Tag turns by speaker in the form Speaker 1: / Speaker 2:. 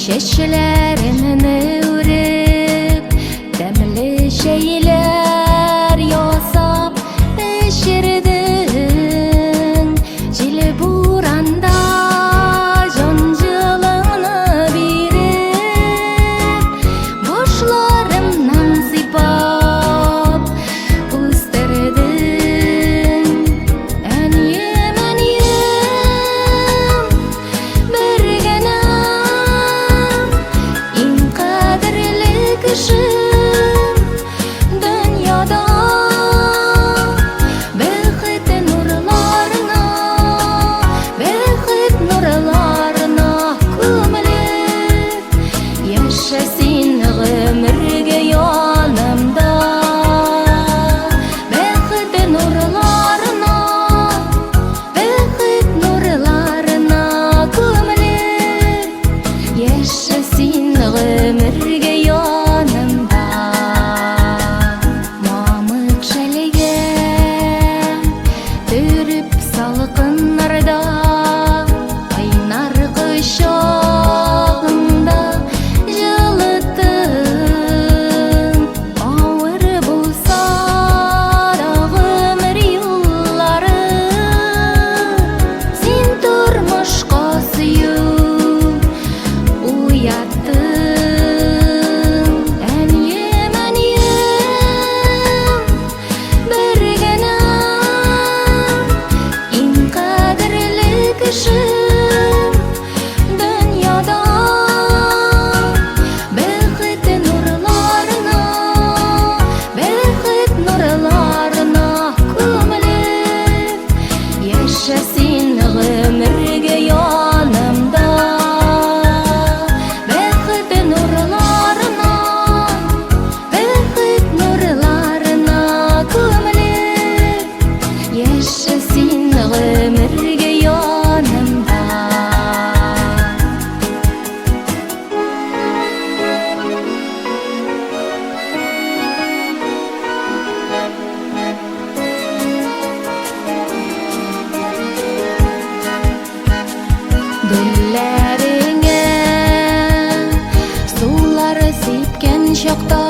Speaker 1: Чәчләремне үреп, тәмле чәйләр ясап эчердең. Җил буранда җан җылыңны биреп, башларымнан сыйпап үстердең. Әнием, әнием, бер генәм, иң кадерле кешем дөньяда. Бәхет нурларына, бәхет нурларына күмелеп, яшә син гомергә янымда. Бәхет нурларына, бәхет нурларына күмелеп, яшә син гомергә янымда. Мамык шәлгә төреп салкыннарда, кайнар кочагыңда җылыттың. Авыр булса да гомер юллары, син тормышка сөю уяттың. Әнием, әнием, бер генәм, иң кадерле кешем дөньяда. Бәхет нурларына, бәхет нурларына күмелеп, яшә син гомергә янымда. Бәхет нурларына, бәхет нурларына күмелеп, яшә син гомергә янымда. Гөлләреңә сулар сипкән чакта.